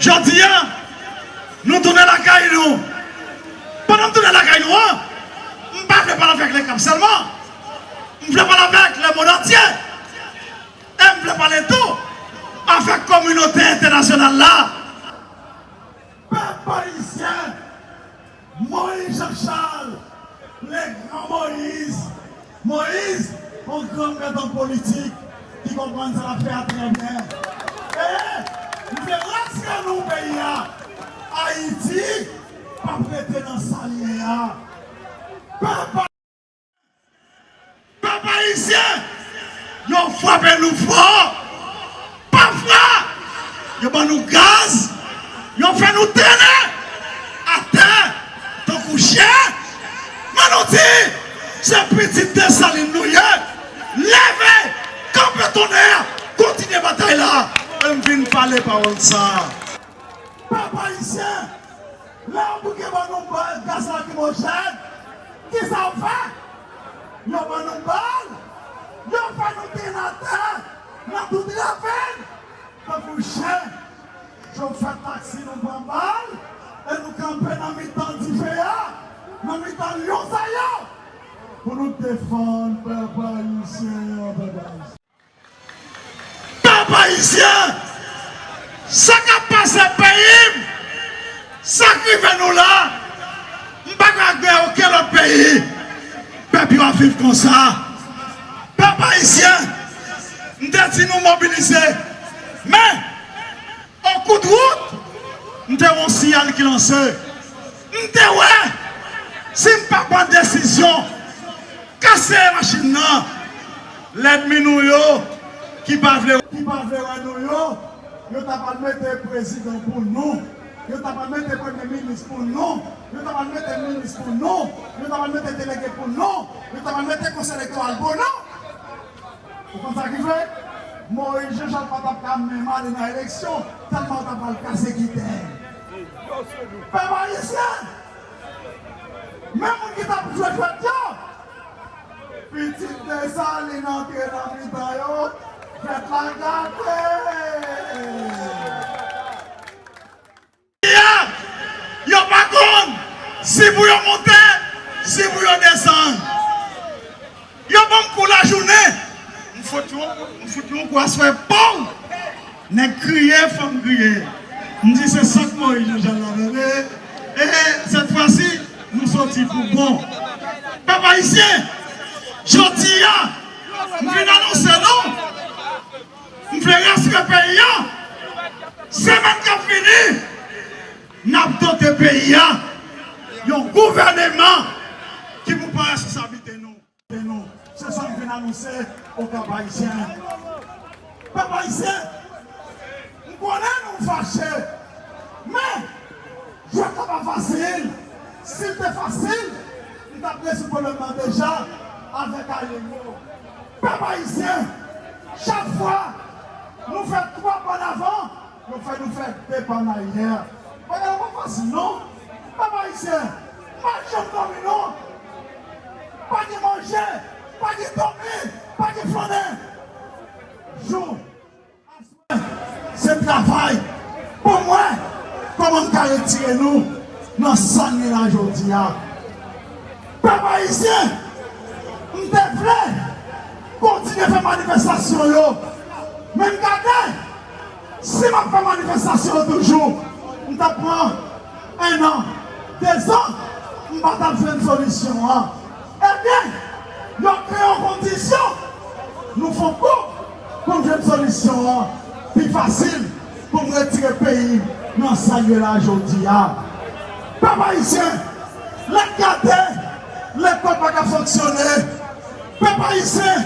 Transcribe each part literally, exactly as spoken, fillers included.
Jodi a, nou tounen lakay nou. Pandan m tounen lakay nou an, m pa vle pale avèk Lèkap sèlman. M vle pale avèk lemonn antye. E m vle pale tou avèk kominote entènasyonal la. Pèp ayisyen, Moïse Jean Charles, le grand Moïse. Moïse, yon gran mèt an politik ki konprann sa l ap fè a trè byen. E nou vle rasire nou peyi a. Ayiti p ap rete nan sa l ye a. Pèp Pèp ayisyen, yo frape nou fò. Pafwa, yo ban nou gaz, yo fè nou trennen atè tankou chen. Men nou di, se pitit Desalin nou ye. Leve, kanpe tonnè, kontinye batay la. E m vin pale pawòl sa a. Pèp ayisyen, lè yo bouke ban nou ba-, gaz lakrimojèn, kisa yo fè? Yo ban nou bal, yo fè nou trennen atè nan tout ravin, tankou chen. Chofè taksi nou pran bal, e nou kanpe nan mitan dife a, nan mitan lyon sa yo, pou nou defann pèp ayisyen an, pèp ayisyen. Pèp ayisyen, sa k ap pase peyi m, sa k rive nou la, m pa ka gen okenn lòt peyi. Pèp yo ap viv konsa. Pèp ayisyen, m te di nou mobilize. Men, an kou de wout, m te wè yon siyal ki lanse. M te wè, si m pa pran desizyon, kase machin nan, lènmi nou yo, ki pa vle, ki pa vle wè nou yo, yo ta pral mete prezidan pou nou, yo ta pral mete premye minis pou nou, yo ta pral mete minis pou nou, yo ta pral mete delege pou nou, yo ta pral mete konsèy elektoral pou nou. Ou konn sa k rive? Moïse Jean Charles pa t ap ka menm ale nan eleksyon, tèlman yo t ap pral kase kite. Pèp ayisyen, men moun ki t ap jwe jwèt yo, pitit Desalin antre nan mitan yo, jwèt la gate. Yo pa konn si pou yo monte, si pou yo desann. Yo ban m kou lajounen. M fout yon, m fout yon kou aswè, pow! Nèg kriye, fanm kriye. M di se sa k Moïse Jean Charles la tande. E sèt fwa si, nou soti pou bon. Pèp ayisyen, jodi a, m vin anonse nou. M vle rasire peyi a. Semèn k ap vini, n ap dote peyi a yon gouvèneman ki pou pran responsablite nou. Se sa m vin anonse o Kap Ayisyen. Pèp ayisyen, m konnen nou fache, men jwèt la pa fasil. Si l te fasil, m t ap rezoud pwoblèm nan deja avèk alye m yo. Pèp ayisyen, chak fwa nou fè twa pa an avan, yo fè nou fè de pa an aryè. Bagay la pa fasil non. Pèp ayisyen, pa janm dòmi non. Pa gen manje, pa gen dòmi, pa gen flannen. Jou Se travay pou m wè kòman m ka retire nou nan sa n ye la jodi a. Pèp ayisyen, m te vle kontinye fè manifestasyon yo, men m gade, si m ap fè manifestasyon yo toujou, m t ap pran en an, de zan, m pa t ap jwenn solisyon an. Ebyen, yo kreye yon kondisyon, nou fè yon kou pou n jwenn solisyon an pi fasil, pou n retire peyi nan sa l ye la jodi a. Pèp ayisyen, lè n gade lekòl pa ka fonksyone, pèp ayisyen,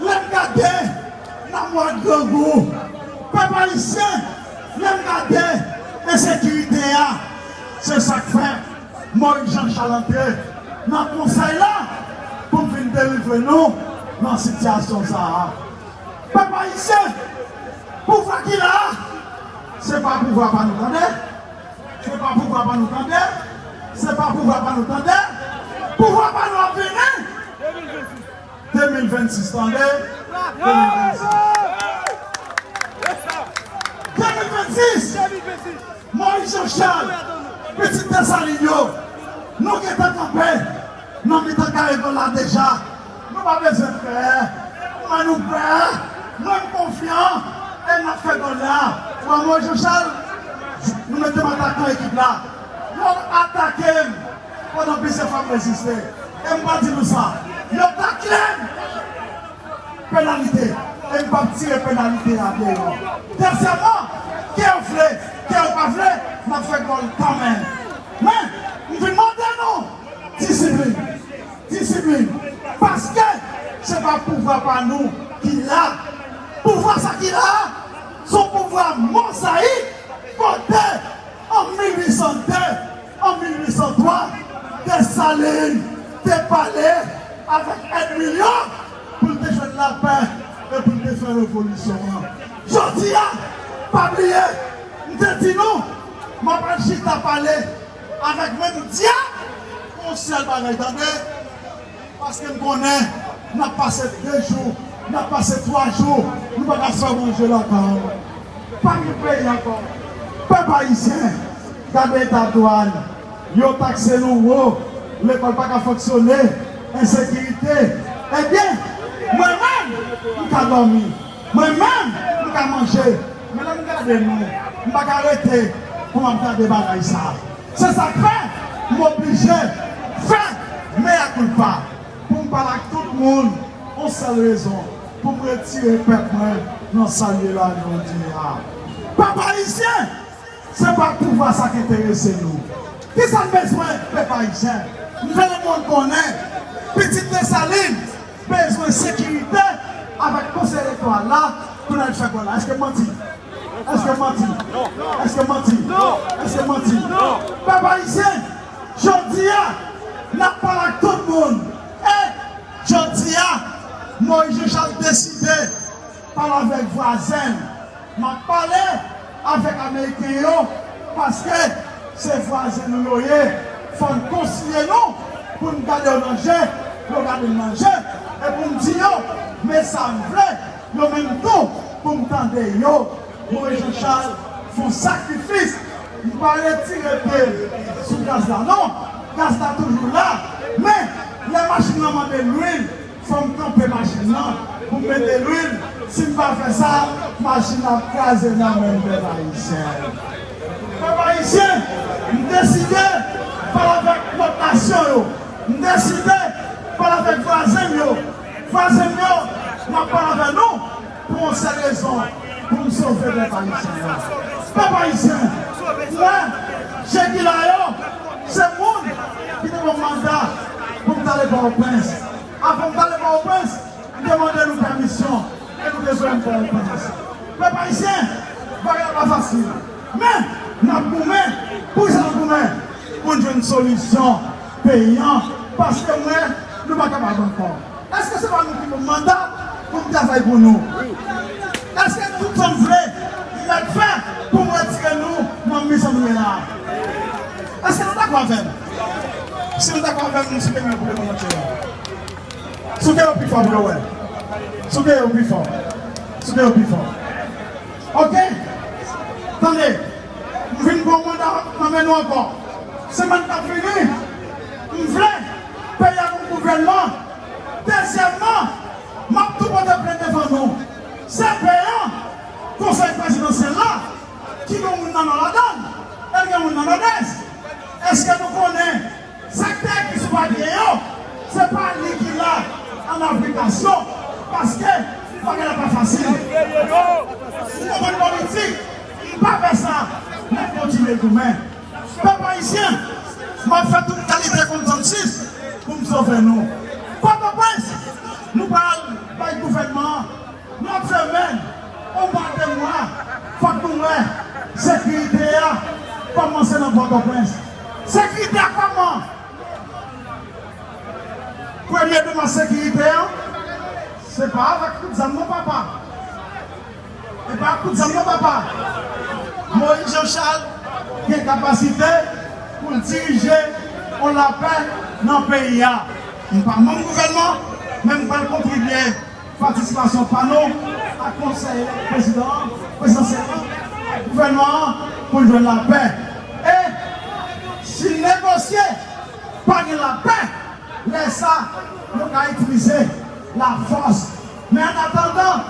lè n gade n ap mò ak grangou. Pèp ayisyen, lè n gade ensekirite a, se sa k fè Moïse Jean Charles antre nan konsèy la pou m vin delivre nou nan sitiyasyon sa a. Pèp ayisyen, pouvwa ki la a, se pa pouvwa pa nou tande. Se pa pouvwa pa nou tande. Se pa pouvwa pa nou tande. Pouvwa pa nou ap vini. De mil vennsis, tande. De mil vennsis. De mil vennsis. Moïse Jean Charles, pitit Desalin yo, nou gentan kanpe nan mitan kare gòl la deja. Nou pa bezwen pè. Mwen nou pè. Mwen m konfyan. E n ap fè gòl la. Mwen, Moïse Jean Charles, nou mete m atakan ekip la. Yo atake m pandan plizyè fwa m reziste. E m pral di nou sa. Yo takle m. Penalite. E m p ap tire penalite a deyò. Dezyèmman, ke yo vle, ke yo pa vle, n ap fè gòl kanmenm. Men, m vin mande nou disiplin. Disiplin. Paske se pa pouvwa pa nou ki la. Pouvwa sa ki la, se yon pouvwa mozayik kote an mil uit san de, an mil uit san twa, Desalin te pale avèk Edmilyon pou l te jwenn lapè e pou l te fè revolisyon an. Jodi a, pa bliye, m te di nou, m ap al chita pale avèk menm dyab pou yon sèl bagay, tande. Paske m konnen n ap pase de jou, n ap pase twa jou, nou pa ka fè manje lakay nou. Pa gen peyi ankò. Pèp ayisyen, gade eta dwàn. Yo takse nou wo, lekòl pa ka fonksyone, ensekirite. Ebyen, mwen menm, m ka dòmi. Mwen menm, m ka manje. Men lè m gade nou, m pa ka rete pou m ap gade bagay sa. Se sa k fè m oblije fè mea culpa pou m pale ak tout moun yon sèl rezon, pou m retire pèp mwen nan sa l ye la jodi a. Pèp ayisyen, se pa pouvwa sa k enterese nou. Kisa n bezwen, pèp ayisyen? M vle lemonn konnen pitit Desalin bezwen sekirite avèk konsèy elektoral la pou n al fè gòl la. Èske m manti? Èske m manti? Èske m manti? Èske m manti? Pèp ayisyen, jodi a, n ap pale ak tout moun. E jodi a, Moïse Jean Charles deside pale avèk vwazen l. M ap pale avèk Ameriken yo, paske se vwazen nou yo ye. Fò n konsilye nou pou n gade yo nan je, yo gade n nan je, e pou n di yo, men sa m vle, yo menm tou, pou m tande yo. Moïse Jean Charles fè yon sakrifis. M pa retire pye m sou gaz la, non. Gaz la toujou la. Men, lè machin nan mande lwil, fò m kanpe machin nan pou m mete lwil. Si m pa fè sa, machin nan ap kraze nan men m, pèp ayisyen. Pèp ayisyen, m deside pale avèk lòt nasyon yo. M deside pale avèk vwazen m yo. Vwazen m yo, m ap pale avèk nou pou yon sèl rezon, pou m sove pèp ayisyen an. Pèp ayisyen, mwen, je ki la yo, se moun ki te ban m manda pou m t ale Pòtoprens. Avan m t ale Pòtoprens, m te mande nou pèmisyon e nou te voye m Pòtoprens. Pèp ayisyen, bagay la pa fasil. Men, n ap goumen. Poukisa n ap goumen? Pou n jwenn solisyon peyi an, paske m wè nou pa kapab ankò. Èske se pa nou ki ban m manda pou n travay pou nou? Èske tout sa n vle, n mèt fè pou n retire nou nan mizè nou ye la a? Èske nou dakò avè m? Si nou dakò avè m, nou souke men pou lemonn antye a. Souke yo pi fò pou yo wè. Souke yo pi fò. Souke yo pi fò. Oke? Tande, m vin pran manda nan men nou ankò. Semèn k ap vini, m vle peyi a gon gouvènman. Dezyèmman, m ap tou pote plent devan nou. Se peyi a, konsèy prezidansyèl la, ki gen moun nan nò ladan l, e l gen moun nan nòdès. Èske nou konnen Sa k te ekri sou papye yo, se pa li ki la an aplikasyon, paske bagay la pa fasil. Pou konprann politik, m pa fè sa, m ap kontinye goumen. Pèp ayisyen, m ap fè tout kalite konsansis pou m sove nou. Pòtoprens, nou pral bay gouvènman an Lòt semèn, yon mwa, de mwa, fòk nou wè sekirite a kòmanse nan Pòtoprens. Sekirite a kòman? Premye demach sekirite a, se pa avèk kout zam non, papa. E pa kout zam non, papa. Moïse Jean Charles gen kapasite pou l dirije yon lapè nan peyi a. M pa manm gouvènman, men m pral kontribye patisipasyon pa nou ak konsèy prezidan, prezidansyèl la, ak gouvènman an, pou n jwenn lapè. E si n negosye, pa gen lapè, lè sa, nou ka itilize lafòs. Men annatandan,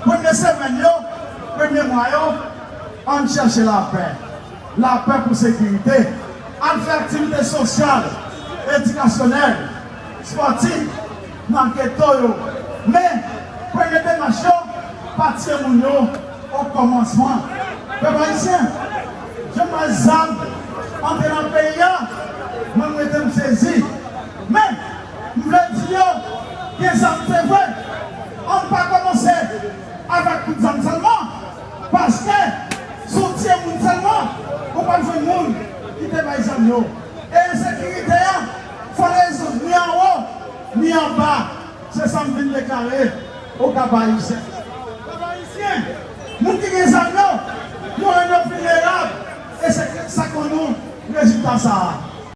premye semèn yo, premye mwa yo, ann chèche lapè. Lapè pou sekirite. Ann fè aktivite sosyal, edikasyonèl, espòtif nan geto yo. Men, premye demach yo, pa tiye moun yo okòmansman. Pèp ayisyen, jan m wè zam antre nan peyi a, mwen, m rete m sezi. Men, m vle di yo, gen zam se vre. Ann pa kòmanse avèk kout zam sèlman. Paske, si w tiye moun sèlman, ou p ap jwenn moun ki te bay zam yo. E ensekirite a, fò l rezoud ni anwo, ni anba. Se sa m vin deklare o Kap Ayisyen. Kap Ayisyen, moun ki gen zam yo, yo rann yo vilnerab. E se sa k ban nou rezilta sa a.